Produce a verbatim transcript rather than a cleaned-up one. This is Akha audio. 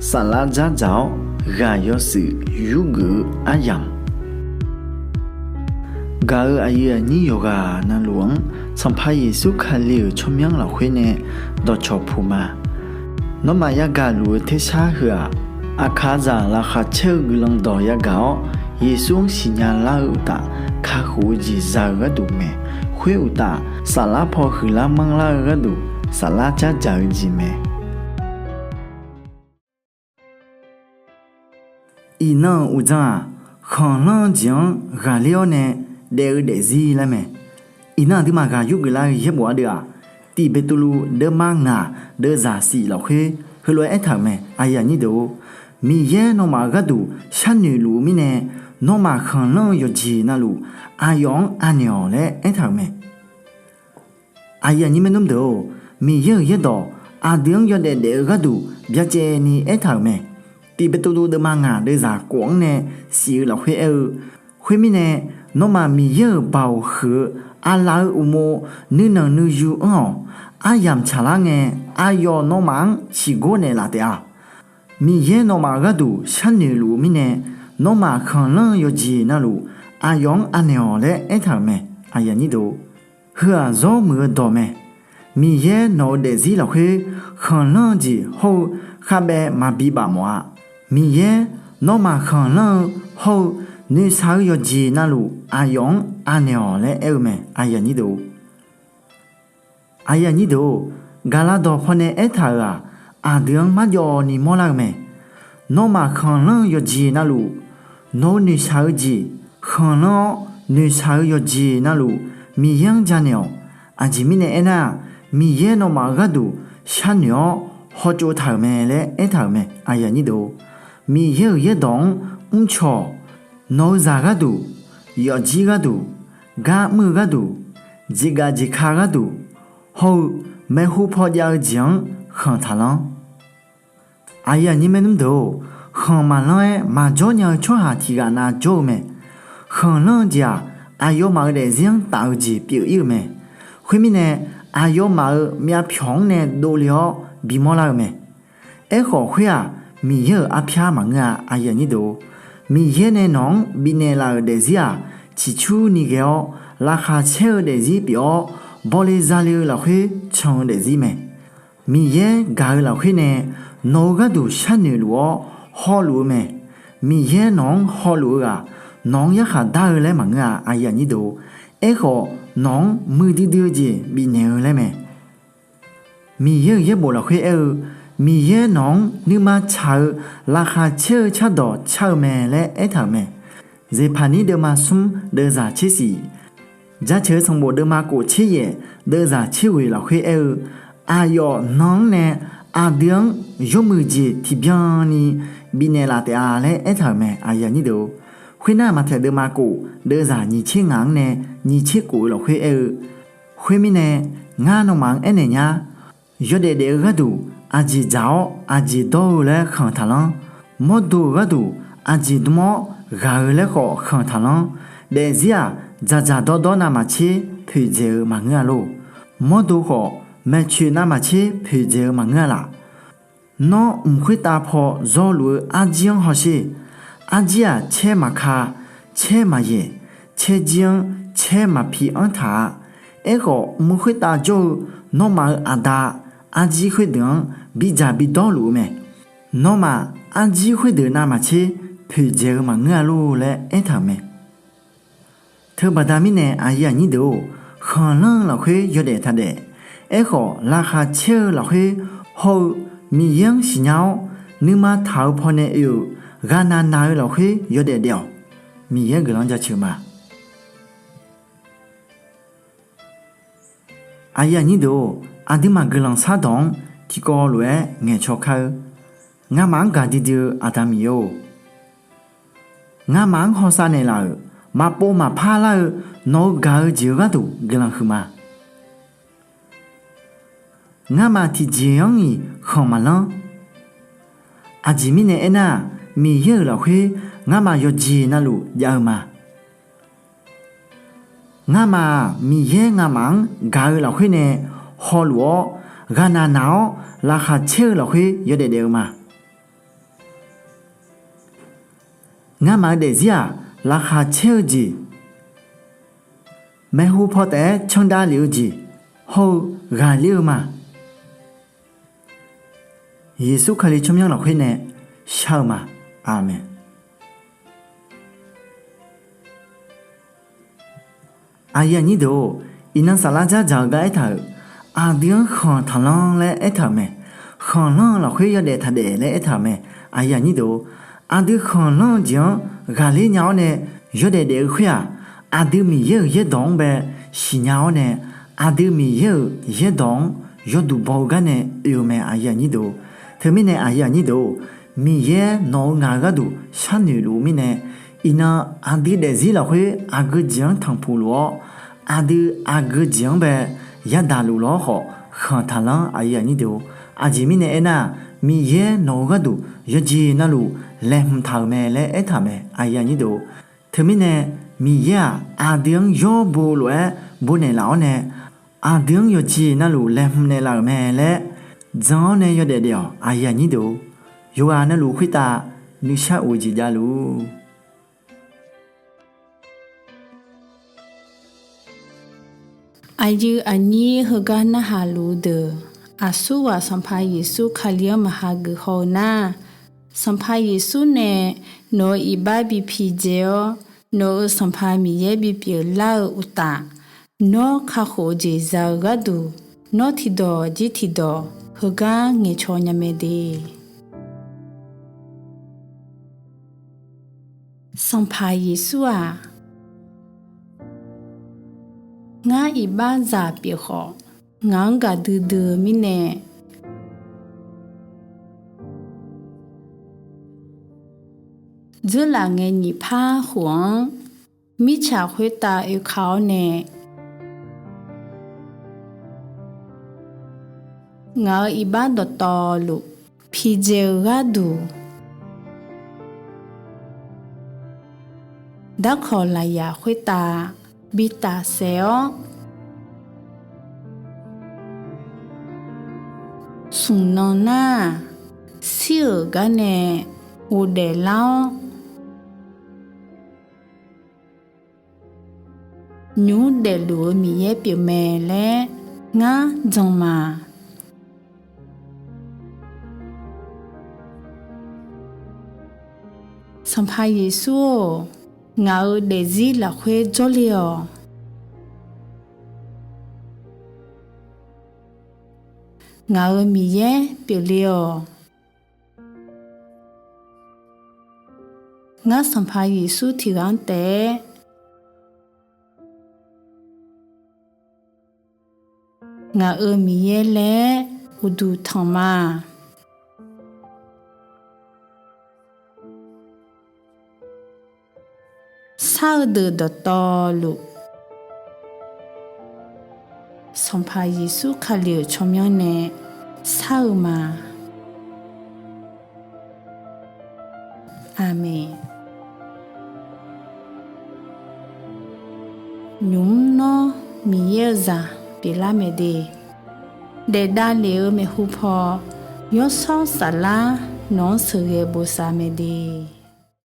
Saflar dzardzaq-awr ghaq yawshuif yurgeuf-eu aryamq, gaq-euq aqyuif aqnyir yawqghaq navluf-anr Sanqpaq Yeqsur Kali-euq tsawrmyanr lafkhoer nae dawqcawq puq ma. Nawmaf yagaq luf-eu tersar heu-aq, aqkaqzaq laqkhaq caer-eu guiqlanq dawq yagaq-awr, Yeqsur-anr siqnya lar-eu uqtaf, kakhof-eu jeq za-eu gharduq mae. Khoer uqtaf, saflar paw huiqlar manrlar-eu gharduq, saflar dzardzaq-eu jeq mae. Iqnan-euq uqdzan-aq, khanqlanr-eu jeq-anr ghaqler-awr nae daef-eu daefzir laer mae. Iqnan aqduimaf ghaq yurgeuf lar-eu yaerbof ardeuv-aq, Tiq Beqtuvluv deuvma ngaq deuvzaq shif lafkhoer heulof-aer aertaq-euq mae. Miqyaer nawmaf-euq gharduq sharnoeq luf-eu mirnae, nawmaf khanqlanr-eu yawqjeq navluf aqyawf-anr anaeq-awq laer aertaq-euq mae. Aqyuif aqnyir maernmr deuq-or, Miqyaer-euq yaerdawq aqdui-anr yawdaef daef-eu gharduq byacaevni aertaq-euq mae. Tiq Beqtuvluv deuvma ngaq deuvzaq kof-anr nae shif-eu lafkhoer aer-eu, khoermirnae, nawmaf Miqyaer-euq baoq huiq-eu aqlaf-eu uqmov nuinanq nuiyu anr-awq. Aryamq tsaqlar ngae, aqyawf nawmaf-anr ciqgor naeqlaf taef-a. Miqyaer nawmaf-euq gharduq sharnoeq luf-eu mirnae, nawmaf khanqlanr-eu yawqjeq navluf aqyawf-anr anaeq-awq laer aertaq-euq mae. Heu-aq zawr muiq-eu dawq mae. Miqyaer nawq-eu daefzir lafkhoer khanqlanr-eu jeq hawr-eu khavbaev maqbi baf mawf-a. Miqyaer nawmaf khanqlanr-eu hawr-eu noeqshaq-eu yawqjeq navluf aqyawf-anr anaeq-awq laer aer-eu mae. Gaqlaq dawq pawnae aertaq-euq-aq, aqdui-anr marjawvni mawrlar-eu mae. Nawmaf khanqlanr-eu yawqjeq navluf, nawq-eu noeqshaq-eu jeq, khanqlanr-awr noeqshaq-eu yawqjeq navluf Miqyaer-anr janaeq-awq. Aqjeq mirnae aernar-aq, Miqyaer nawmaf-euq gharduq sharnoeq-awr hawtsov taq-euq mae laer aertaq-euq mae. Miqyaer-euq yaerdawq-anr mrcaw-awq. Nawq-eu zaq gharduq, yawfjir gharduq, gar mr-eu gharduq, jeqgaf jeqka gharduq, hawr-eu maeqhu paw jav-eu jeq-anr khanq taqlanr. Aqyuif aqnyir maernmr deuq-or, khanq maqlanr-aer maqjawr nya-eu tsawrhaq tiqghaq nav jawr-eu mae. Khanqlanr-eu jeq-aq, aqyawfmaf-euq daefzir-anr taf-eu jeq pyeuf-ir-eu mae. Khoermirnae, aqyawfmaf-euq myavpyawq-anr nae dovle-awr bimawr lar-eu mae. Aerkhawf khoer-aq, Miqyaer-euq arpyar maqngeur-a. Miqyaer nae nawq-anr bifnaeq laf-euq daefzir-aq, ciqcurni ghae-awr laqkhaq caer-eu daefzir pyeuf-awr, bawle zale-eu lafkhoer can-eu daefzir mae. Miqyaer gaq-eu lafkhoer nae nawq-eu gharduq sharnoeq luf-awr hawluf-eu mae. Miqyaer nawq-anr hawluf-eu-aq, nawq-anr yarkhaq dar-eu laer maqngeur-a. Aerkhawf, nawq-anr muiqdui dui-eu jeq bifnaeq-eu laer mae. Miqyaer-euq yaerbof lafkhoer aer-eu, Miqyaer nawq-anr nuima tsaq-eu laqkhaq caer-eu cardawq car-eu mae laer aertaq-euq mae. Zeqpaqnir deuvma smr deuvzaq tser shif, Jaceuq-eu sanqbof deuvma kof tser yaef deuvzaq tser ghoeq lafkhoer aer-eu, aqyawf nan-anr nae aqdui-anr yawmuiq jeq tiqbyan ni bifnaeq laf taef-a laer aertaq-euq mae. Khoernar, Maqtaeq deuvma kof deuvzaq nyiq tser ngaq-anr nae nyiq tser kof-eu lafkhoer aer-eu, Khoermirnae, ngar nawmaf-anr aernaeq nya. Yawdaef daef-eu gharduq aqjeq dzaq-awr aqjeq dawr-eu laer khanq taqlanr. Mawrdo-euq gharduq aqjeq dm-awr ghaq-eu laer khawf khanq taqlanr. Daefzir-aq, dzaqdzaq dawrdawr navmaqtser poeqdzaeq-eu maqngeur-a lor. Mawrdo khawf, maeqtsoeq navmaqtser poeqdzaeq-eu maqngeur-a laf. Nawr mq khoertav paw zawluf-eu arjir-anr hawsher. Arjir-aq, caer maqka, caer maqyaeq, caerjir-anr caer maqpi anr taq-a. Aerkhawf, mq khoertav jawr-eu nawmaf-euq Aqda arjir khoerdeuq-anr bidzaq bidawr luf-eu mae. Nawmaf arjir khoerdeuq navmaqtser poeqdzaeq-eu maqngeur-a lor laer aertaq-euq mae. Teubaqda mirnae aqyuif aqnyir deuq-or, khanqlanr-eu lafkhoer yawdaef taqdaef. Aerkhawf, laqkhaq caer-eu lafkhoer hawr-eu Miqyaer-anr siqnya-awr, nuima taq-eu pawnae oe-euq ghaqnaq naq-eu lafkhoer yawdaef daef-awq. Miqyaer guiqlanq jaceuq ma. Aqyuif aqnyir deuq-or, aqduimaf guiqlanq shardawq-anr tiqkawv lof-aer ngaeqcaw kar-eu. Ngamaf-anr gaqdui dui-eu Aqda Miqyaer-or, ngamaf-anr hawsav naeqlaf-euq, maqpov maqpar lar-eu nawq-eu gaq-eu jeq-eu gharduq guiqlanq huiqma. Ngamaf tiqjeq-anr-iq khanq maqlanr. Aqjeq mirnae aernar-aq, Miqyaer-euq lafkhoer ngamaf yawqjeq navluf jav-eu ma. Ngamaf-aq, Miqyaer ngamaf-anr gaq-eu lafkhoer nae hawluf-awr, ghaqnaq naq-awr laqkhaq caer-eu lafkhoer yawdaef daef-eu ma. Ngamaf-eu daefzir-aq, laqkhaq caer-eu jeq, maeqhu paw taef-aer candav lef-eu jeq hawr-eu ghaqler-eu ma. Yeqsur Kali tsawrmyanr lafkhoer nae shar-eu ma. Aqmeq. Aqyuif aqnyir deuq-or, iqnan saflar dzardzaq-eu gar aertaq-euq, aqdui-anr khanq taqlanr laer aertaq-euq mae. Khanqlanr-eu lafkhoer yawdaef taqdaef laer aertaq-euq mae. Aqyuif aqnyir deuq-or, aqdui khanqlanr-eu jeq-anr ghaqler nya-awr nae yawdaef daef-eu khoer-aq, aqdui Miqyaer-euq yaerdawq-anr bae siqnya-awr nae, aqdui Miqyaer-euq yaerdawq-anr yawduq baw-eu gar nae oe-eu mae. Aqyuif aqnyir deuq-or, teumirnae aqyuif aqnyir deuq-or, Miqyaer nawq-eu ngaq-eu gharduq sharnoeq luf-eu mirnae, iqnan aqdui daefzir lafkhoer aqgeu jeq-anr tanqpuq luf-awr, aqdui aqgeu jeq-anr bae yadaq luf lawr khawf khanq taqlanr. Aqyuif aqnyir deuq-or, aqjeq mirnae aernar-aq, Miqyaer nawq-eu gharduq yawqjeq navluf laeqhmq taq-euq mae laer aertaq-euq mae. Aqyuif aqnyir deuq-or, teumirnae Miqyaer-aq, aqdui-anr yawr bo lof-aer bo naeqlaf-awr nae, aqdui-anr yawqjeq navluf laeqhmq naeqlaf-euq mae laer jan-awr nae yawdaef daef-awq. Aqyuif aqnyir deuq-or, yawqghaq navluf khoertav nuishar of-eu jeq javluf. Aqyuif aqnyir heugar narhaq luf-eu deuq, aqsurghaq Sanqpaq Yeqsur Kali-anr maqha geuf haw-eu nar, Sanqpaq Yeqsur nae nawq-euq iqbax bi pidzae-awr, nawq-euq Sanqpaq Miqyaer bipyeuf lar-eu uqtaf, nawr kakhof-eu jeq za-eu gharduq, nawr tiqdawq jir tiqdawq heugar ngaeqcaw nya mae de. Sanqpaq Yeqsur-aq, ngar iqbaxzaq pyeuf khawf, ngaq-anr gaqdui dui-eu mirnae, dzeurlaf ngae nyiq par khof-anr mirtsaq khoertav oeka-awr nae, ngaq-euq iqbax dawqtawvluf pidzae-eu gharduq, darkawq lafyaq khoertav bi tafsaef-awr, smq nan nar-aq, shir-euq gar nae ghofdaef lar-awr, nymq mr daefluf-eu Miqyaer pyeufmae laer ngar jan ma. Sanqpaq Yeqsur-or, ngaq-euq daefzir lafkhoer jawrle-awq. Ngaq-euq Miqyaer pyeufle-awq. Ngar Sanqpaq Yeqsur tiqghaq-anr taef-aer ngaq-euq Miqyaer laer uqduq tanq ma. Shar-eu deuq dawqtawvluf, Sanqpaq Yeqsur Kali-euq tsawrmyanr nae shar-eu ma. Aqmeq. Nymq mr nawr Miqyaer-eu zaq pyeuflar mae de. Daef davlef-eu maeqhu paw, yawshawr saflar nawq-anr sheuqghae bosav mae de.